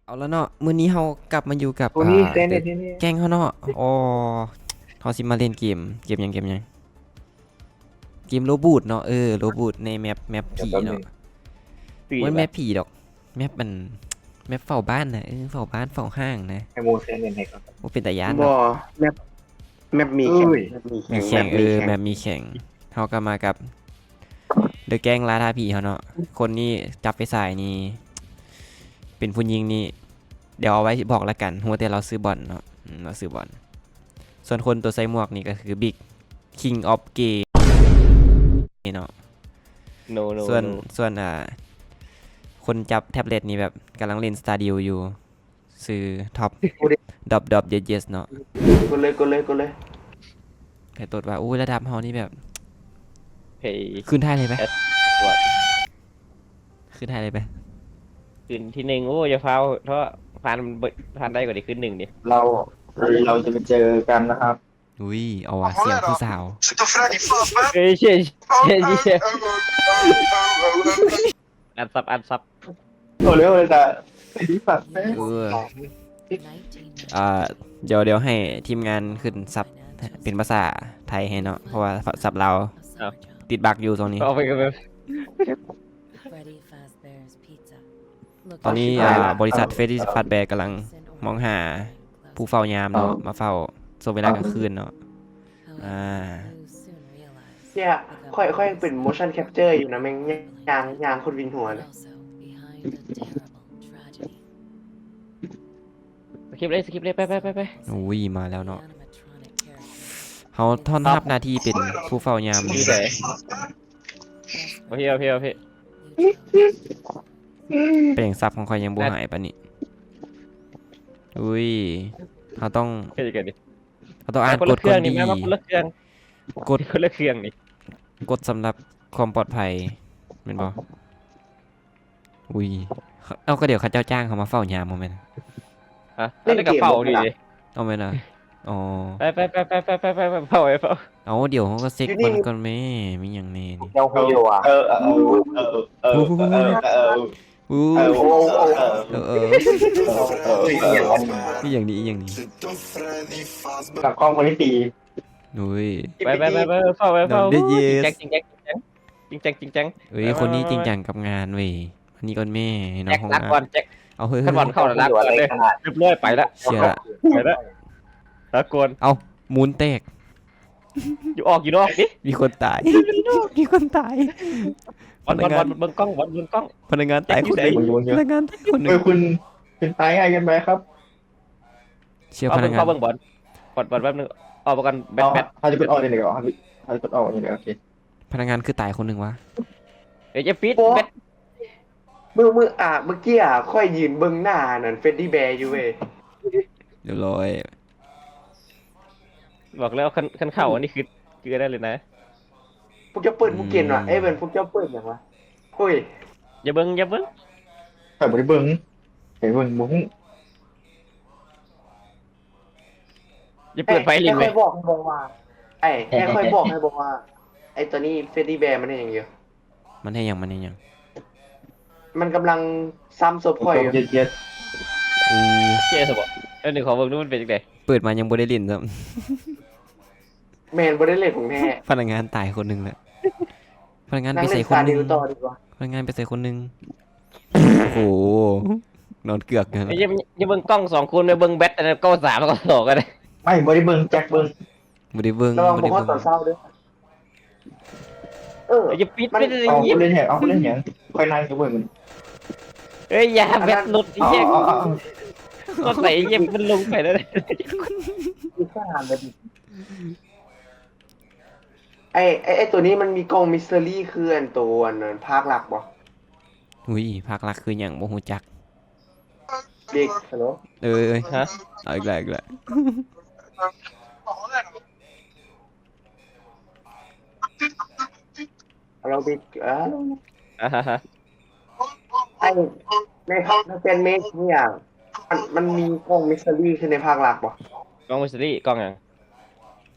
ເອົາລະເນາະ ມື້ນີ້ເຮົາກັບມາຢູ່ກັບ ໂອ້ ອ່າ ນີ້ແຊນເນັດນີ້ ແກ້ງເຮົາເນາະ. ອໍ ເຮົາຊິມາຫຼິ້ນເກມ ເກມຫຍັງ ເກມຫຍັງ ເກມໂລບູດເນາະ. ເອີ ໂລບູດໃນແມັບ ແມັບຜີເນາະ. ບໍ່ແມ່ນແມັບຜີດອກ ແມັບອັນ ແມັບເຝົ້າບ້ານນະ. ເອີ ເຝົ້າບ້ານເຝົ້າຫ້າງນະ. ໃຫ້ໂມແຊນເນັດໃຫ້ກ່ອນ. ໂອ້ ເປັນຕາຢ້ານເນາະ. ບໍ່ ແມັບ ແມັບມີແຂ່ງ ເອີຍ ແມັບມີແຂ່ງ ມີແຂ່ງ ເອີ ແມັບມີແຂ່ງ. ເຮົາກໍມາກັບ ເດີແກ້ງລ່າທ້າຜີເຮົາເນາະ. ຄົນນີ້ຈັບໄປສາຍນີ້ ເປັນຜູ້ຍິງນີ້ ດຽວເອົາໄວ້ບອກລະກັນ. ຮູ້ແຕ່ລາວຊື່ບອນເນາະ ອືມ ລາວຊື່ບອນ. ສ່ວນຄົນຕົວໃສ່ໝວກນີ້ກໍຄືບິກ ຄິງອອບເກມເນາະ. ໂນ ໂນ ສ່ວນ ໂນ ສ່ວນ ອ່າ ຄົນຈັບແທັບເລັດນີ້ແບບກຳລັງຫຼິ້ນສະຕາດິວຢູ່ ຊື່ທັອບ ດັອບ ດັອບ ເຢສ ເຢສ ເນາະ. ກົດເລີຍ ກົດເລີຍ ກົດເລີຍ. ໃຜຕົດວ່າ ໂອ້ຍ ລະດັບເຮົານີ້ແບບ ເຮີ້ຍ ຂຶ້ນທ້າຍເລີຍໄປ ແອັດ ຂຶ້ນທ້າຍເລີຍໄປ ຂຶ້ນທີໜຶ່ງ. ໂອ້ ຢ່າຟ້າວເທາະ ຜ່ານ ຜ່ານໄດ້ກໍໄດ້ຂຶ້ນໜຶ່ງເດ. ເຮົາ ເຮົາຈະໄປເຈີກັນນະຄັບ. ອຸ້ຍ ເອົາວ່າ ສຽງຜູ້ສາວ. ເອີຍ ເຊ ເຊ ເຊ ອັນຊັບ ອັນຊັບ. ໂອ້ ເລັວເລີຍກະ ເອີ ອ່າ ດຽວ ດຽວໃຫ້ທີມງານຂຶ້ນຊັບເປັນພາສາໄທໃຫ້ເນາະ ເພາະວ່າຊັບລາວ ເອົ້າ ຕິດບັກຢູ່ຊ່ວງນີ້. ເອົາໄປກັນເລີຍ. ຕອນນີ້ ອ່າ ບໍລິສັດ Freddy Fazbear ກຳລັງມອງຫາຜູ້ເຝົ້າຍາມເນາະ ເອົ້າ ມາເຝົ້າຊ່ວງເວລາກາງຄືນເນາະ. ອ່າ ເນຍ ຂ້ອຍ ຂ້ອຍຍັງເປັນ motion capture ຢູ່ນະ ແມ່ງຍ່າງ ຍ່າງຄົນວິນຫົວເລີຍ. ສະກິບເລີຍ ສະກິບເລີຍ ໄປ ໄປ ໄປ ໄປ. ໂອ້ຍ ມາແລ້ວເນາະ. ເຮົາຕ້ອນຮັບໜ້າທີ່ເປັນຜູ້ເຝົ້າຍາມ. ຢູ່ໃສ? ໂອເຄ ໂອເຄ ໂອເຄ. ເປັນຫຍັງຊັບຂອງຂ້ອຍຍັງບໍ່ຫາຍປານນີ້? ອຸ້ຍ ເຮົາຕ້ອງ ເຮັດຈັ່ງໃດ? ເຮົາຕ້ອງອ່ານກົດກ່ອນດີ. ຄົນລະເຄື່ອງນີ້ ມາຄົນລະເຄື່ອງ ກົດ ຄົນລະເຄື່ອງນີ້ ກົດສຳລັບຄວາມປອດໄພແມ່ນບໍ່? ອຸ້ຍ ເອົາ ກໍດຽວເຂົາເຈົ້າຈ້າງເຮົາມາເຝົ້າຍາມບໍ່ແມ່ນ? ຮະ? ເອົາ ແຕ່ກໍເຝົ້າດີເດ. ເອົາແມ່ນຫວາ? ອໍ ໄປ ໄປ ໄປ ເຝົ້າ ໄປເຝົ້າ. ເອົາ ດຽວເຮົາກໍເຊັກມັນກ່ອນແມ້ ມີຫຍັງແນ່ນີ້? ເຈົ້າຮູ້ຢູ່ວ່າ ເອີ ເອີ ເອີ ເອີ ເອີ ເອີ ເອີ ເອີ ເອີ ເອີ ເອີ ເອີ ອີຫຍັງນີ້ ອີຫຍັງນີ້? ຫຼັງກ້ອງຄົນທີ່ຕີ. ໂອ້ຍ ໄປ ໄປ ໄປ ໄປ ເຝົ້າ ໄປເຝົ້າ. ຈິງຈັງ ຈິງຈັງ ຈິງຈັງ ຈິງຈັງ. ເອີຍ ຄົນນີ້ຈິງຈັງກັບງານເວີຍ. ອັນນີ້ກ່ອນແມ້ ໃຫ້ນ້ອງເຮົາ ແຈັກ ລາກ່ອນແຈັກ. ເອົາ ເຮີ້ຍ ຄັນວ່າເຂົ້າລະລາກ່ອນເດີ. ຮຽບຮ້ອຍ ໄປລະ ເສຍລະ ໄປລະ ລາກ່ອນ. ເອົ້າ ໝູນແຕກ ຢູ່ ອອກຢູ່ນອກຕິ. ມີຄົນຕາຍ ມີຄົນຕາຍ. ບອນ ບອນ ເບິ່ງກ້ອງ ບອນ ເບິ່ງກ້ອງ. ພະນັກງານຕາຍຄົນໜຶ່ງ ພະນັກງານຕາຍຄົນໜຶ່ງ. ເອີຍ ຄຸນ ເປັນຕາຍງ່າຍເກີນໄປຄັບ. ເຊື່ອພະນັກງານ ເຂົ້າເບິ່ງ ເຂົ້າເບິ່ງບອນ ບອນ ບອນ ແປັບໜຶ່ງ. ອອກໄປກ່ອນ ແບັດ ເຮົາ ແບັດ ເຮົາຈະກົດອອກນີ້ກໍ ເຮົາ ເຮົາຈະກົດອອກນີ້ກໍ ໂອເຄ. ພະນັກງານຄືຕາຍຄົນໜຶ່ງວະ? ເອີຍ ຢ່າປິດ ໂອ້ ແບັດ. ມື້ ມື້ ອ່າ ເມື່ອກີ້ ອ່າ ຂ້ອຍຢືນເບິ່ງໜ້ານັ້ນ Freddy Bear ຢູ່ເວີຍ. ຮຽບຮ້ອຍ. ບອກແລ້ວ ຄັນ ຄັນເຂົ້າອັນນີ້ຄື ຄືອັນນັ້ນເລີຍນະ. ພວກເຈົ້າເປີດໝູ່ເກມຫວາ? ອືມ ເອີຍ ແມ່ນ ພວກເຈົ້າເປີດຫຍັງຫວາ? ໂອ້ຍ ຢ່າເບິ່ງ ຢ່າເບິ່ງ. ຂ້ອຍບໍ່ໄດ້ເບິ່ງ ຂ້ອຍເບິ່ງບໍ່ຮູ້. ຢ່າເປີດໄຟຫຼິ້ນເວີຍ. ໃຫ້ຂ້ອຍບອກໃຫ້ບໍ່ວ່າ ໄອ້ ໃຫ້ຂ້ອຍບອກໃຫ້ບໍ່ວ່າ ໄອ້ຕົວນີ້ Freddy Bear ມັນເຮັດຫຍັງຢູ່? ມັນເຮັດຫຍັງ? ມັນເຮັດຫຍັງ? ມັນກຳລັງຊ້ຳສົບຂ້ອຍຢູ່. ໂອ້ ເຈ້ຊະບໍ? ເອີ ນີ້ຂໍເບິ່ງດູມັນເປັນຈັ່ງໃດ. ເປີດມາຍັງບໍ່ໄດ້ຫຼິ້ນຊ້ຳ. ແມ່ນ ບໍ່ໄດ້ຫຼິ້ນຂອງແທ້. ພະນັກງານຕາຍຄົນໜຶ່ງແລ້ວ. ພະນັກງານໄປໃສຄົນໜຶ່ງ? ພະນັກງານໄປໃສຄົນໜຶ່ງ? ໂອ້ໂຫ ນອນເກືອກຢູ່ຫັ້ນແຫຼະ. ຢ່າ ຢ່າເບິ່ງກ້ອງສອງຄົນ ໄປເບິ່ງແບັດອັນນັ້ນ ກ້ອງສາມ ກ້ອງສອງກັນ. ໄມ່ ບໍ່ໄດ້ເບິ່ງ ແຈັກເບິ່ງ. ບໍ່ໄດ້ເບິ່ງ ບໍ່ໄດ້ເບິ່ງ. ເອີ ຢ່າປິດ ມັນ ເອົາ ເອົາ ເອົາ ຂ້ອຍນັ່ງຢູ່ເບິ່ງ. ເອີຍ ຢ່າ ແບັດຫຼຸດອີກ. ເອົາ ເອົາ ເອົາ ເອົາ ເອົາ ໃສ່ເຢັບມັນລົງໄປແລ້ວ. ໄອ້ ໄອ້ ໄອ້ໂຕນີ້ມັນມີກ່ອງມິສເຕີຣີຄືອັນໂຕອັນນັ້ນພາກຫຼັກບໍ່? ອຸ້ຍ ພາກຫຼັກຄືຫຍັງ ບໍ່ຮູ້ຈັກ. ບິກ ຮັລໂຫຼ. ເອີຍ ຮະ? ເອົາອີກແລ້ວ ອີກແລ້ວ. ຮັລໂຫຼ ບິກ ເອີ ຮັລໂຫຼ. ອ່າຮະ ໄອ້ ໃນພາກ ໃນແຟນເມດນີ້ ມັນ ມັນມີກ່ອງມິສເຕີຣີຄືໃນພາກຫຼັກບໍ່? ກ່ອງມິສເຕີຣີ ກ່ອງຫຍັງ?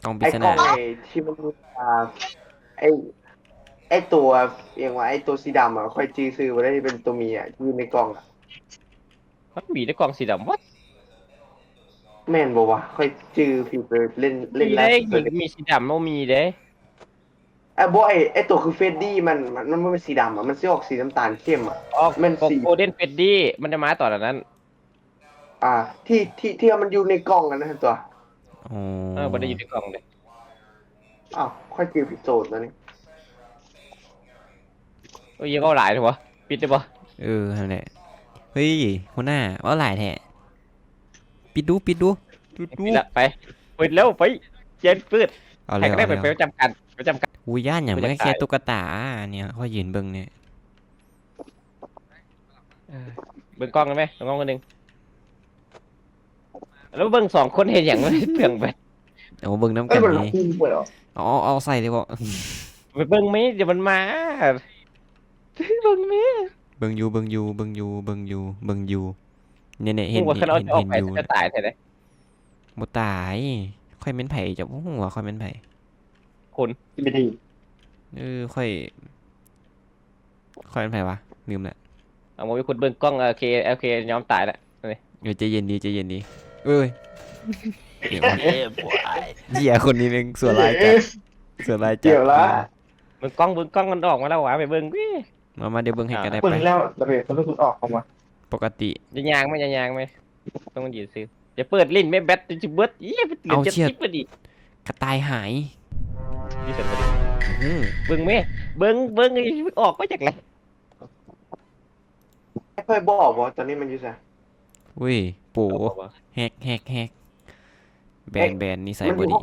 ກ່ອງປິດສະໜາ. ໄອ້ກ່ອງ ໄອ້ທີ່ມັນມີ ອ່າ ໄອ້ ໄອ້ຕົວ ອີ່ຫຍັງວະ ໄອ້ຕົວສີດຳອະ ຂ້ອຍຈື່ຊື່ບໍ່ໄດ້ ທີ່ເປັນຕົວເມຍອະ ທີ່ຢູ່ໃນກ່ອງອະ. ມັນມີແຕ່ກ່ອງສີດຳວະ. ແມ່ນບໍ່ວະ? ຂ້ອຍຈື່ຜິດເລີຍ ເຫຼັ້ນ ເຫຼັ້ນ ມີ ຫຼາຍ ມີສີດຳບໍ່ມີເດ້. ອ່ະ ບໍ່ ໄອ້ ໄອ້ໂຕຄືເຟດດີ້ມັນ ມັນ ມັນບໍ່ແມ່ນສີດຳອະ ມັນຊິອອກສີນ້ຳຕານເຂັ້ມອະ. ອອກ ມັນສີ ໂກລເດັນເຟດດີ້ ມັນຈະມາຕອນອັນນັ້ນ. ອ່າ ທີ່ ທີ່ ທີ່ມັນຢູ່ໃນກ່ອງອັນນັ້ນຕົວະ. ອໍ ເອີ ບໍ່ໄດ້ຢູ່ໃນກ່ອງເດ້. ອ້າວ ຂ້ອຍຈື່ຜິດໂຕຕົວນີ້. ໂອ້ຍ ເວົ້າຫຼາຍແທ້ວະ ປິດໄດ້ບໍ່? ເອີ ຫັ້ນແຫຼະ. ເຮີ້ຍ ຫົວໜ້າ ເວົ້າຫຼາຍແທ້. ປິດດູ ປິດດູ ປິດດູ. ໄປ ເປີດແລ້ວ ໄປ ແຈນເປີດ. ເອົາແລ້ວ ໄປປະຈຳການ ປະຈຳການ. ກູຢ້ານຫຍັງ? ມັນກໍແຄ່ຕຸກກະຕາ ອັນນີ້ຂ້ອຍຢືນເບິ່ງນີ້. ເອີ ເບິ່ງກ້ອງໄດ້ໄໝ? ເບິ່ງກ້ອງຄົນໜຶ່ງ. ແລ້ວເບິ່ງສອງຄົນເຮັດຫຍັງ? ເປືອງແບັດ. ເອົາເບິ່ງນຳກັນນີ້. ເອົາ ເອົາໃສ່ເລີຍບໍ? ໄປເບິ່ງແມ ດຽວມັນມາ. ເບິ່ງແມ. ເບິ່ງຢູ່ ເບິ່ງຢູ່ ເບິ່ງຢູ່ ເບິ່ງຢູ່ ເບິ່ງຢູ່. ນີ້ໆ ເຫັນ ເຫັນ ເຫັນຢູ່. ຕາຍແທ້ເດ້. ບໍ່ຕາຍ. ຂ້ອຍແມ່ນໃຜ? ເຈົ້າບໍ່ຮູ້ວ່າຂ້ອຍແມ່ນໃຜ? ຄົນ ເອີ ຂ້ອຍ ຂ້ອຍເປັນໃຜວະ? ລືມແລ້ວ. ເອົາ ບໍ່ມີຄົນເບິ່ງກ້ອງ. ໂອເຄ ໂອເຄ ຍອມຕາຍແລ້ວ. ເອີ ໃຈເຢັນດີ ໃຈເຢັນດີ. ເອີຍ ເຫຍ ຄົນນີ້ແມ່ງຊົ່ວຮ້າຍຈັດ ຊົ່ວຮ້າຍຈັດ. ເບິ່ງກ້ອງ ເບິ່ງກ້ອງ ມັນອອກມາແລ້ວຫວາ. ໄປເບິ່ງ ມາ ມາ ດຽວເບິ່ງໃຫ້ກໍໄດ້. ເບິ່ງແລ້ວ ເບິ່ງອອກມາ ປົກກະຕິ. ຢ່າຍ່າງແມ ຢ່າຍ່າງແມ. ຕ້ອງຢືນຊື່. ຢ່າເປີດຫຼິ້ນແມ່ ແບັດຊິເບິດ. ອີ ເຫຼືອເຈັດສິບພໍດີ. ກະຕ່າຍຫາຍ. ຢູ່ໃສບໍ? ເບິ່ງແມ ເບິ່ງ ເບິ່ງ ອອກມາຈາກໃສ? ຂ້ອຍບອກບໍ່ ຕອນນີ້ມັນຢູ່ໃສ? ອຸ້ຍ ໂປ ແຮັກ ແຮັກ ແຮັກ. ແບນ ແບນ ນິໄສບໍ່ດີ.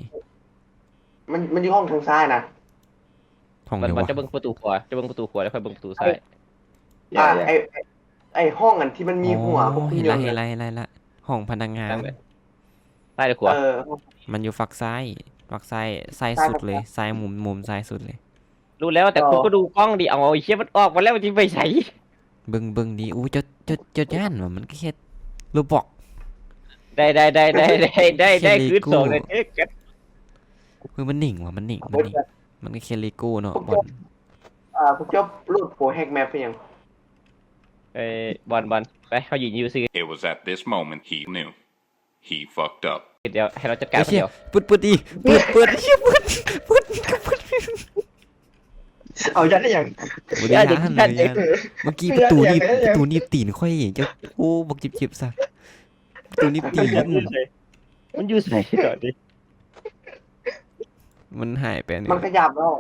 ມັນ ມັນຢູ່ຫ້ອງທາງຊ້າຍນະ. ຫ້ອງໃດວະ? ມັນຈະເບິ່ງປະຕູຂວາ ຈະເບິ່ງປະຕູຂວາ ແລ້ວຄ່ອຍເບິ່ງປະຕູຊ້າຍ. ອ່າ ໄອ້ ໄອ້ຫ້ອງອັນທີ່ມັນມີຫົວພວກຄຸນຍົນ. ເຫັນລະ ເຫັນລະ ເຫັນລະ. ຫ້ອງພະນັກງານ. ຊ້າຍຫຼືຂວາ? ມັນຢູ່ຝັ່ງຊ້າຍ ຝັ່ງຊ້າຍ ຊ້າຍສຸດເລີຍ ຊ້າຍມຸມ ມຸມຊ້າຍສຸດເລີຍ. ຮູ້ແລ້ວ ແຕ່ ອໍ ຄຸນກໍດູກ້ອງດີ. ເອົາ ເອົາ ໄອ້ເຫຍ ມັນອອກມາແລ້ວ ມັນຊິໄປໃສ? ເບິ່ງ ເບິ່ງດີ. ໂອ້ ເຈົ້າ ເຈົ້າ ເຈົ້າຢ້ານຫວາ? ມັນກໍແຄ່ໂຣບລັອກ. ໄດ້ ໄດ້ ໄດ້ ຄືສອງໄດ້. ເຮີ້ຍ ມັນນິ່ງຫວາ? ມັນນິ່ງ ມັນນິ່ງ. ມັນກໍແຄ່ເລໂກ້ເນາະ ບອນ. ອ່າ ພວກເຈົ້າໂຫຼດໂປແຮັກແມັບເປັນຫຍັງ? ເອີ ບອນ ບອນ ໄປ ເຮົາຢືນຢູ່ຊື່. It was at this moment he knew he fucked up. ດຽວໃຫ້ເຮົາຈັດການຄົນດຽວ. ເປີດ ເປີດດີ ເປີດ ເປີດ ເປີດ ເປີດ. ເອົາຢັນໄດ້ຫຍັງ? ບໍ່ໄດ້ຢ້ານ ບໍ່ໄດ້ຢ້ານ. ເມື່ອກີ້ປະຕູໜີບ ປະຕູໜີບຕີນຂ້ອຍ. ເຈົ້າ ໂອ້ ບັກເຈັບໆຊະ ປະຕູໜີບຕີນ. ມັນຢູ່ໃສ? ມັນຢູ່ໃສຕອນນີ້? ມັນຫາຍໄປ. ມັນຂະຫຍັບແລ້ວ.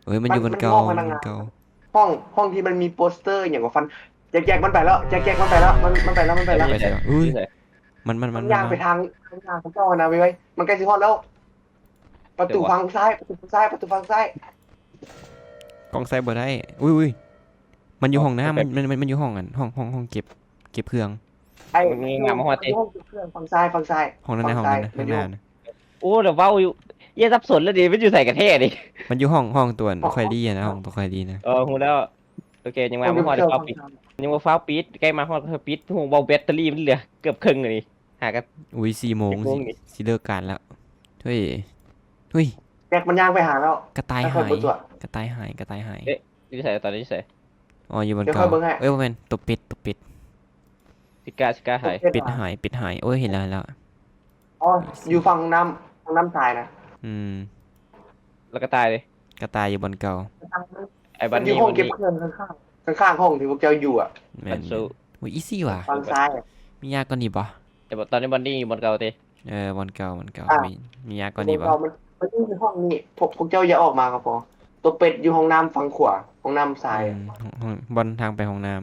ເອີຍ ມັນຢູ່ບ່ອນເກົ່າ ມັນຢູ່ບ່ອນເກົ່າ. ຫ້ອງ ຫ້ອງທີ່ມັນມີໂປສເຕີອີ່ຫຍັງກໍຟັນ. ແຈກໆ ມັນໄປແລ້ວ ແຈກໆ ມັນໄປແລ້ວ ມັນ ມັນໄປແລ້ວ ມັນໄປແລ້ວ. ໄປໃສວະ? ອຸ້ຍ ມັນ ມັນ ມັນ ມັນຍ່າງໄປທາງ ທາງເຈົ້າຫັ້ນນະ. ໄວໆ ມັນໃກ້ຊິຮອດແລ້ວ. ປະຕູຝັ່ງຊ້າຍ ປະຕູຝັ່ງຊ້າຍ ປະຕູຝັ່ງຊ້າຍ. ກ້ອງໃສ່ບໍ່ໄດ້. ອຸ້ຍ ອຸ້ຍ ມັນຢູ່ຫ້ອງນ້ຳ. ມັນ ມັນ ມັນຢູ່ຫ້ອງອັນ ຫ້ອງ ຫ້ອງ ຫ້ອງເກັບ ເກັບເຄື່ອງ. ໄອ້ ມັນງາມມາຮອດຕິ ຫ້ອງເກັບເຄື່ອງຝັ່ງຊ້າຍ ຝັ່ງຊ້າຍ. ຫ້ອງນັ້ນນະ ຫ້ອງນັ້ນນະ ຂ້າງໜ້ານະ. ໂອ້ ແລ້ວເວົ້າຢູ່ ເອີຍ ສັບສົນແລ້ວເດ ມັນຢູ່ໃສກັນແທ້ນີ້? ມັນຢູ່ຫ້ອງ ຫ້ອງຕົວຂ້ອຍລີ້ນະ ຫ້ອງຕົວຂ້ອຍລີ້ນະ. ເອີ ຮູ້ແລ້ວ. ໂອເຄ ຍັງມາບໍ່ຮອດ ຟ້າວປິດ ຍັງບໍ່ຟ້າວປິດ. ໃກ້ມາຮອດກໍປິດ. ໂຫ ເວົ້າແບັດເຕີຣີມັນເຫຼືອເກືອບເຄິ່ງນີ້. ຫາກັນ ອຸ້ຍ ສີ່ໂມງ ຊິເລີກການແລ້ວ. ເຮີ້ຍ ເຮີ້ຍ ແຈັກມັນຍ່າງໄປຫາແລ້ວ. ກະຕ່າຍຫາຍ ກະຕ່າຍຫາຍ ກະຕ່າຍຫາຍ. ເອະ ຢູ່ໃສ? ຕອນນີ້ຢູ່ໃສ? ອໍ ຢູ່ບ່ອນເກົ່າ. ເອີຍ ບໍ່ແມ່ນ ຕົວເປັດ ຕົວເປັດ. ຊິກ້າ ຊິກ້າຫາຍ. ເປັດຫາຍ ເປັດຫາຍ. ໂອ້ຍ ເຫັນແລ້ວ ເຫັນແລ້ວ. ອໍ ຢູ່ຝັ່ງຫ້ອງນ້ຳ ຫ້ອງນ້ຳຊາຍນະ. ອືມ ແລ້ວກະຕ່າຍເດ? ກະຕ່າຍຢູ່ບ່ອນເກົ່າ. ໄອ້ບັນນີ້ ຢູ່ຫ້ອງເກັບເຄື່ອງຂ້າງໆ ຂ້າງໆຫ້ອງທີ່ພວກເຈົ້າຢູ່ອະ. ແມ່ນ. ໂອ້ຍ ອີຊີຫວາ. ຝັ່ງຊ້າຍ. ມີຍາກກວ່ານີ້ບໍ່? ແຕ່ຕອນນີ້ບັນນີ້ຢູ່ບ່ອນເກົ່າຕິ? ເອີ ບ່ອນເກົ່າ ບ່ອນເກົ່າ. ມີ ມີຍາກກວ່ານີ້ບໍ່? ມັນ ມັນຢູ່ໃນຫ້ອງນີ້. ພວກ ພວກເຈົ້າຢ່າອອກມາກໍພໍ. ຕົວເປັດຢູ່ຫ້ອງນ້ຳຝັ່ງຂວາ ຫ້ອງນ້ຳຊາຍ. ອືມ ຫ້ອງ ບ່ອນທາງໄປຫ້ອງນ້ຳ.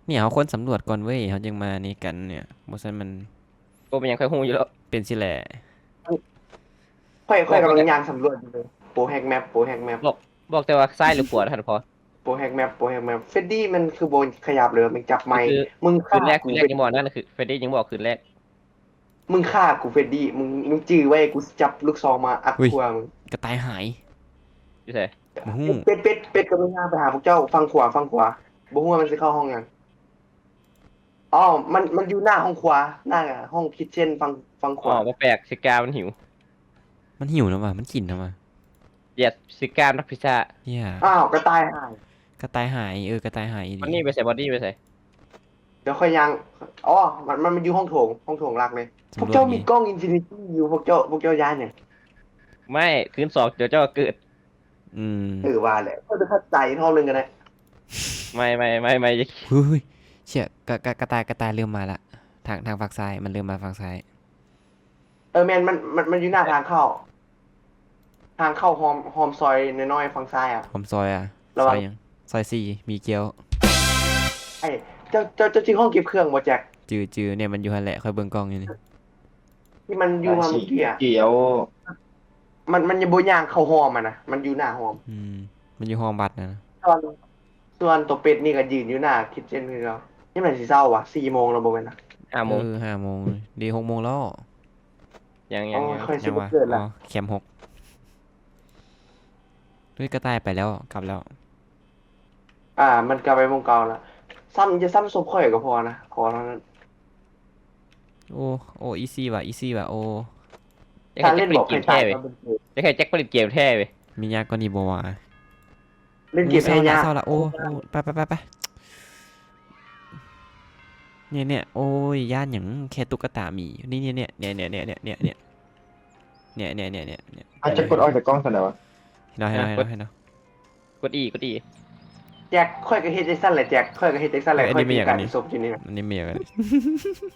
ນີ້ເຮົາຄວນສຳຫຼວດກ່ອນເວີ້ຍ ເຮົາຈຶ່ງມານີ້ກັນເນຍ. ບໍ່ຊັ້ນມັນ ບໍ່ເປັນຫຍັງ ຂ້ອຍຮູ້ຢູ່ແລ້ວ. ເປັນຊີ້ແຫຼະ. ຂ້ອຍ ຂ້ອຍກຳລັງຍ່າງສຳຫຼວດຢູ່ເລີຍ. ໂປແຮັກແມັບ ໂປແຮັກແມັບ. ບອກ ບອກແຕ່ວ່າຊ້າຍຫຼືຂວາຫັ້ນພໍ. ໂປແຮັກແມັບ ໂປແຮັກແມັບ. ເຟດດີ້ມັນຄືບໍ່ຂະຫຍັບເລີຍ? ມັນຈັບໄມ້. ມຶງຂ້າກູເຟດດີ້. ເຟດດີ້ຍັງບໍ່ຂຶ້ນແລກ. ມຶງຂ້າກູເຟດດີ້. ມຶງ ມຶງຈື່ໄວ້ ກູຊິຈັບລູກຊອງມາອັດຫົວມຶງ. ກະຕ່າຍຫາຍ. ຢູ່ໃສ? ບໍ່ຮູ້. ເປັດ ເປັດ ເປັດກຳລັງຍ່າງໄປຫາພວກເຈົ້າ. ຝັ່ງຂວາ ຝັ່ງຂວາ. ບໍ່ຮູ້ວ່າມັນຊິເຂົ້າຫ້ອງຫຍັງ. ອໍ ມັນ ມັນຢູ່ໜ້າຫ້ອງຄົວ ໜ້າຫ້ອງຄິດເຊັນ ຝັ່ງ ຝັ່ງຂວາ. ອໍ ບໍ່ແປກ ຊິກ້າມັນຫິວ. ມັນຫິວນຳຫວາ? ມັນກິນນຳຫວາ? ເຢສ ຊິກ້າມັກພິຊາ. ເຢຍ. ອ້າວ ກະຕ່າຍຫາຍ. ກະຕ່າຍຫາຍ. ເອີ ກະຕ່າຍຫາຍອີ່ຫຼີ. ບັນນີ້ໄປໃສ? ບັນນີ້ໄປໃສ? ດຽວຂ້ອຍຍ່າງ ອໍ ມັນ ມັນ ມັນຢູ່ຫ້ອງໂຖງ ຫ້ອງໂຖງຫຼັກເລີຍ. ພວກເຈົ້າມີກ້ອງອິນຟິນິຕີ້ຢູ່ ພວກເຈົ້າ ພວກເຈົ້າຢ້ານຫຍັງ? ໄມ່ ຄືນສອງ ດຽວເຈົ້າກໍເກີດ. ອືມ ເອີ ວ່າແຫຼະ ຂ້ອຍໄປຂັດໃຈຮອບໜຶ່ງກໍໄດ້. ໄມ່ ໄມ່ ໄມ່ ໄມ່ ເຮີ້ຍ ເຊຍ ກະ ກະ ກະຕ່າຍ ກະຕ່າຍເລີ່ມມາລະ ທາງ ທາງຟາກຊ້າຍ ມັນເລີ່ມມາຟາກຊ້າຍ. ເອີ ແມ່ນ ມັນ ມັນ ມັນຢູ່ໜ້າທາງເຂົ້າ ທາງເຂົ້າຮ່ອມ ຮ່ອມຊອຍນ້ອຍໆຝັ່ງຊ້າຍອະ. ຮ່ອມຊອຍອະ? ລະວັງ ຊອຍຫຍັງ? ຊອຍສີ່ ມີແກ້ວ. ເຈົ້າ ເຈົ້າ ເຈົ້າຈື່ຫ້ອງເກັບເຄື່ອງບໍ່ແຈັກ? ຈື່ ຈື່ ແນວມັນຢູ່ຫັ້ນແຫຼະ ຂ້ອຍເບິ່ງກ້ອງຢູ່ນີ້ ທີ່ມັນຢູ່ມາເມື່ອກີ້ອະ. ມັນ ມັນຍັງບໍ່ຍ່າງເຂົ້າຮ່ອມຫັ້ນນະ ມັນຢູ່ໜ້າຮ່ອມ. ອືມ ມັນຢູ່ຮ່ອມວັດນະ. ສ່ວນ ສ່ວນໂຕເປັດນີ້ກໍຢືນຢູ່ໜ້າຄິດເຊັນຄືເກົ່າ. ຍັງແມ່ນຊິເຊົ້າຫວາ? ສີ່ໂມງແລ້ວບໍ່ແມ່ນນະ? ຫ້າໂມງ. ເອີ ຫ້າໂມງ ເດ ຫົກໂມງແລ້ວ. ຍັງ ຍັງ ຍັງ ຂ້ອຍຊິບໍ່ເກີດລະ. ອໍ ແຄມຫົກ. ເຮີ້ຍ ກະຕ່າຍໄປແລ້ວ ກັບແລ້ວ. ອ່າ ມັນກັບໄປໝ່ອງເກົ່າລະ. ຊ້ຳ ຢ່າຊ້ຳສົບຂ້ອຍກໍພໍນະ ຂໍເທົ່ານັ້ນ. ໂອ້ ໂອ້ ອີຊີວ່ະ ອີຊີວ່ະ ໂອ້. ຢາກໃຫ້ແຈັກເປັນເກມແທ້ເວີຍ ຢາກໃຫ້ແຈັກເປັນເກມແທ້ເວີຍ. ມີຍາກກວ່ານີ້ບໍ່ວະ? ເລ່ນເກມແທ້ຍາກ. ໂອ້ ເສົ້າລະ ເສົ້າລະ ໂອ້ ໂອ້ ໄປ ໄປ ໄປ ໄປ. ເນຍ ເນຍ ໂອ້ຍ ຢ້ານຫຍັງ ແຄ່ຕຸກກະຕາໝີ. ນີ້ ເນຍ ເນຍ ເນຍ ເນຍ ເນຍ ເນຍ. ອາດຈະກົດອອກຈາກກ້ອງຊັ້ນແລ້ວ. ເຫັນແລ້ວ ເຫັນແລ້ວ ເຫັນແລ້ວ ເຫັນແລ້ວ. ກົດອີ ກົດອີ. ແຈັກ ຂ້ອຍກໍເຮັດຈັ່ງຊັ້ນແຫຼະແຈັກ ຂ້ອຍກໍເຮັດຈັ່ງຊັ້ນແຫຼະ. ເອີ ອັນນີ້ແມ່ນຫຍັງ ອັນນີ້ ອັນນີ້ແມ່ນຫຍັງ ອັນນີ້?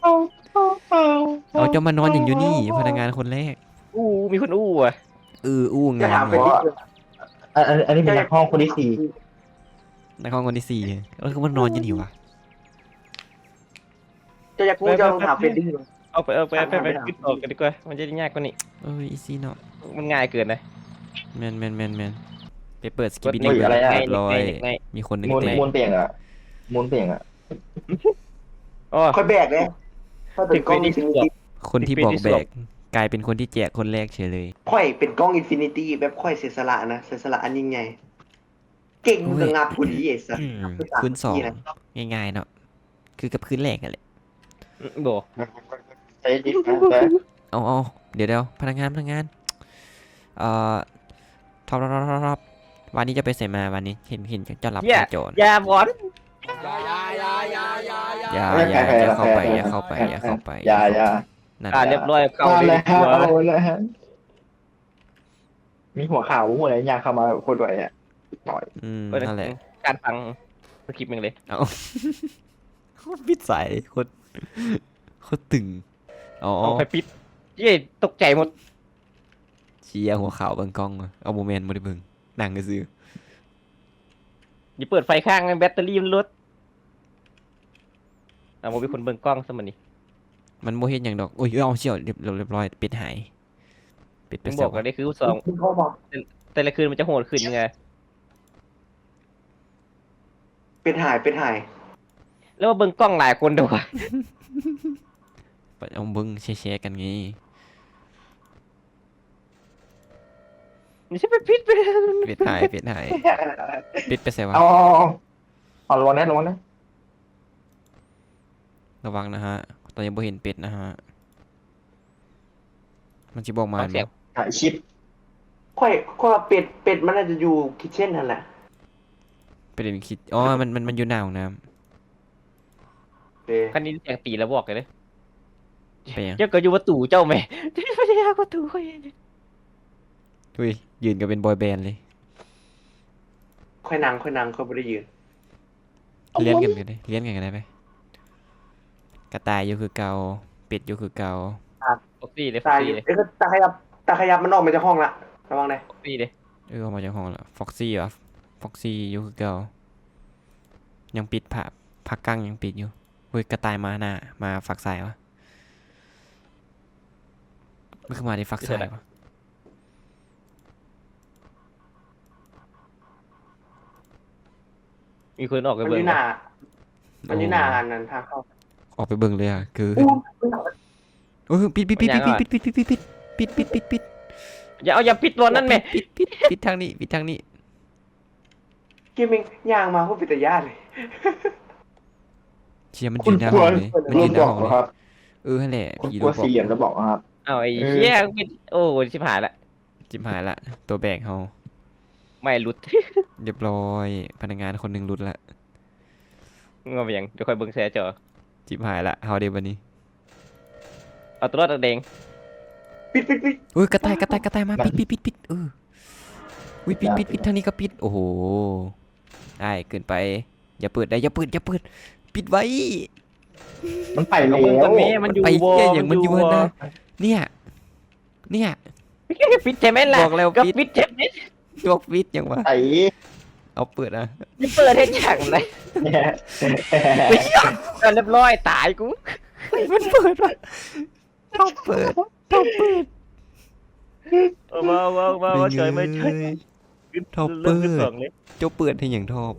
ເອົາ ເຈົ້າມານອນຫຍັງຢູ່ນີ້ ພະນັກງານຄົນແລກ. ອູ້ ມີຄົນອູ້ຫວາ? ເອີ ອູ້ງາມ. ອັນ ອັນ ອັນນີ້ເປັນນັກຮ້ອງຄົນທີສີ່ ນັກຮ້ອງຄົນທີສີ່. ເອີ ຄືມານອນຢູ່ນີ້ຫວາ? ເຈົ້າຢາກຮູ້ ເຈົ້າຕ້ອງຖາມເຟດດີ້. ເອົາໄປ ເອົາໄປ ໄປ ໄປ ໄປ ຂຶ້ນອອກກັນດີກວ່າ ມັນຈະໄດ້ຍາກກວ່ານີ້. ເອີ ອີຊີເນາະ ມັນງ່າຍເກີນນະ. ແມ່ນໆໆໆ ໄປເປີດສະກິດບິດດີ ຮຽບຮ້ອຍ. ມີຄົນໜຶ່ງເຕະ. ມູນເປັນຫຍັງອະ? ມູນເປັນຫຍັງອະ? ອໍ ຂ້ອຍແບກເດ້ ຂ້ອຍເປັນກ້ອງອິນຟິນິຕີ້. ຄົນທີ່ບອກແບກ ກາຍເປັນຄົນທີ່ແຈກຄົນແລກເສຍເລີຍ. ຂ້ອຍເປັນກ້ອງອິນຟິນິຕີ້ ແບບຂ້ອຍເສຍສະຫຼະນະ ເສຍສະຫຼະອັນຍິ່ງໃຫຍ່. ເກັ່ງ ມຶງກໍງັບກູດີ ໄອ້ສັດ. ອືມ ຄູນສອງ ງ່າຍໆເນາະ ຄືກັບຄືນແລກຫັ້ນແຫຼະ. ບໍ່ ເອົາໆ ດຽວໆ ພະນັກງານ ພະນັກງານ ເອີ ທັອບໆ ວັນນີ້ເຈົ້າໄປໃສມາ? ວັນນີ້ເຫັນ ເຫັນເຈົ້າຫຼັບຕາຈອນ. ຢ່າບອນ ຢ່າ ຢ່າ ຢ່າເຂົ້າໄປ ຢ່າເຂົ້າໄປ ຢ່າເຂົ້າໄປ. ອ່າ ຮຽບຮ້ອຍ ເຂົ້າເລີຍ. ມີຫົວຂາວ ຫົວໃດຍ່າງເຂົ້າມາໂຄດໄວອະ. ອືມ ນັ້ນແຫຼະ ການຟັງສະຄຣິບແມ່ງເລີຍ. ເອົ້າ ປິດສາຍ ໂຄດ ໂຄດຕຶງ. ອໍ ເອົາ ໃຜປິດ? ເຢ້ ຕົກໃຈໝົດ. ເຊຍ ຫົວຂາວເບິ່ງກ້ອງ. ເອົາ ບໍ່ແມ່ນ ບໍ່ໄດ້ເບິ່ງ ນັ່ງຊື່. ຢ່າເປີດໄຟຄ້າງ ແບັດເຕີຣີມັນຫຼຸດ. ເອົາ ບໍ່ມີຄົນເບິ່ງກ້ອງຊະມື້ນີ້. ມັນບໍ່ເຮັດຫຍັງດອກ. ໂອ້ຍ ເອົາ ຊຽວ ຮຽບ ຮຽບຮ້ອຍ ເປັດຫາຍ. ເປັດໄປໃສຫວາ? ບອກກັນເດ້ ຄືສອງ ແຕ່ລະຄືນມັນຈະໂຫດຂຶ້ນໄງ. ເປັດຫາຍ ເປັດຫາຍ. ແລ້ວມາເບິ່ງກ້ອງຫຼາຍຄົນເດ້ວະ. ໄປເອົາເບິ່ງແຊໆກັນໄງ. ນີ້ຊິໄປປິດໄປ. ເປັດຫາຍ ເປັດຫາຍ. ເປັດໄປໃສຫວາ? ເອົາ ເອົາ ເອົາ ລະວັງນະ ລະວັງນະ. ລະວັງນະຮະ ຕອນນີ້ບໍ່ເຫັນເປັດນະຮະ. ມັນຊິບອກມາແມ່ນບໍ່? ຖ່າຍຄລິບ. ຂ້ອຍ ຂ້ອຍວ່າເປັດ ເປັດມັນໜ້າຈະຢູ່ຄິດເຊັນຫັ້ນແຫຼະ. ໄປຫຼິ້ນຄິດ ອໍ ມັນ ມັນ ມັນຢູ່ໜ້າຫ້ອງນ້ຳ. ເອີ ຄັນໄດ້ຍິນສຽງຕີແລ້ວບອກເລີຍ. ເປັນຫຍັງ? ເຈົ້າກໍຢູ່ປະຕູເຈົ້າແໝ່. ພະຍາຍາມປະຕູຂ້ອຍ. ອຸ້ຍ ຢືນກໍເປັນບອຍແບນເລີຍ. ຂ້ອຍນັ່ງ ຂ້ອຍນັ່ງ ຂ້ອຍບໍ່ໄດ້ຢືນ. ລຽນກັນກໍໄດ້ ລຽນກັນກໍໄດ້ໄປ. ກະຕ່າຍຢູ່ຄືເກົ່າ ເປັດຢູ່ຄືເກົ່າ. ຟອກຊີເດ້ ຟອກຊີເດ້. ຕາຂະຫຍັບ ຕາຂະຫຍັບມັນອອກມາຈາກຫ້ອງລະ ລະວັງເດ້. ຟອກຊີເດ້. ເອີ ອອກມາຈາກຫ້ອງລະ. ຟອກຊີຫວາ? ຟອກຊີຢູ່ຄືເກົ່າ. ຍັງປິດ ພະ ພະກັ້ງຍັງປິດຢູ່. ເຮີ້ຍ ກະຕ່າຍມາໜ້າ ມາຟາກຊ້າຍຫວາ? ມັນຄືມາແຕ່ຟາກຊ້າຍຫວາ? ມີຄົນອອກໄປເບິ່ງ. ມັນຢູ່ໜ້າ ມັນຢູ່ໜ້າອັນນັ້ນທາງເຂົ້າ. ອອກໄປເບິ່ງເລີຍອະ ຄື ໂອ້ຍ ປິດ ປິດ ປິດ ປິດ ປິດ ປິດ ປິດ ປິດ ປິດ ປິດ ປິດ ປິດ ປິດ. ຢ່າເອົາ ຢ່າປິດບ່ອນນັ້ນແມະ. ປິດ ປິດ ປິດ ປິດທາງນີ້ ປິດທາງນີ້. ເກມແມ່ງຍ່າງມາໂຄດເປັນຕາຢ້ານເລີຍ. ເຊຍ ມັນຢືນໜ້າຫ້ອງເລີຍ ມັນຢືນໜ້າຫ້ອງເລີຍ. ເອີ ຫັ້ນແຫຼະ ຜີໂລບອກ. ເອົາ ໄອ້ເຫ້ຍ ໂອ້ ຊິບຫາຍລະ. ຊິບຫາຍລະ ຕົວແບກເຮົາ ໄມ້ຫຼຸດ. ຮຽບຮ້ອຍ ພະນັກງານຄົນໜຶ່ງຫຼຸດລະ. ງອໄປຫຍັງ? ດຽວຂ້ອຍເບິ່ງແຊຈໍ. ຊິບຫາຍລະ ເຮົາເດ້ບັດນີ້. ເອົາຕົວລອດແດງ ปิดปิดปิด ເອີຍ ກະຕ່າຍ ກະຕ່າຍ ກະຕ່າຍ ມາ ປິດ ປິດ ປິດ ປິດ ເອີ ອຸ້ຍ ປິດ ປິດ ປິດ ທາງນີ້ກໍປິດ. ໂອ້ໂຫ ອ້າຍ ເກີນໄປ. ຢ່າເປີດໄດ້ ຢ່າເປີດ ຢ່າເປີດ ປິດໄວ້. มันไปแล้ ເອົາເບິ່ງກ່ອນແມ່ ว ມັນຢູ່ ໄປ ບໍ່ ເຫຍຫຍັງ ມັ ມັນ ນ ຢູ່ ຢູ່ ຫັ້ນ ບໍ່ ນະ ເນຍ ເນຍ ປິດໃຊ່ແມ່ນລະ ບອກແລ້ວ ກໍ ປິດ ປິດໃຊ່ແມ່ນ ບອກປິດຫຍັງວະ? ไอ้ ເອົາເປີດອະ ຊິເປີດເຮັດຫຍັງນະ ກໍລຽບຮ້ອຍຕາຍກູ ມັນເປີດວະ ເຂົາເປີດ ເຂົາເປີດ. ເອົາມາ ເອົາມາ ເອົາມາ ເອົາມາ ຊ່ອຍ ມາຊ່ອຍ ເອີຍ ເຂົາເປີດ ເຈົ້າເປີດເຮັດຫຍັງທອບ?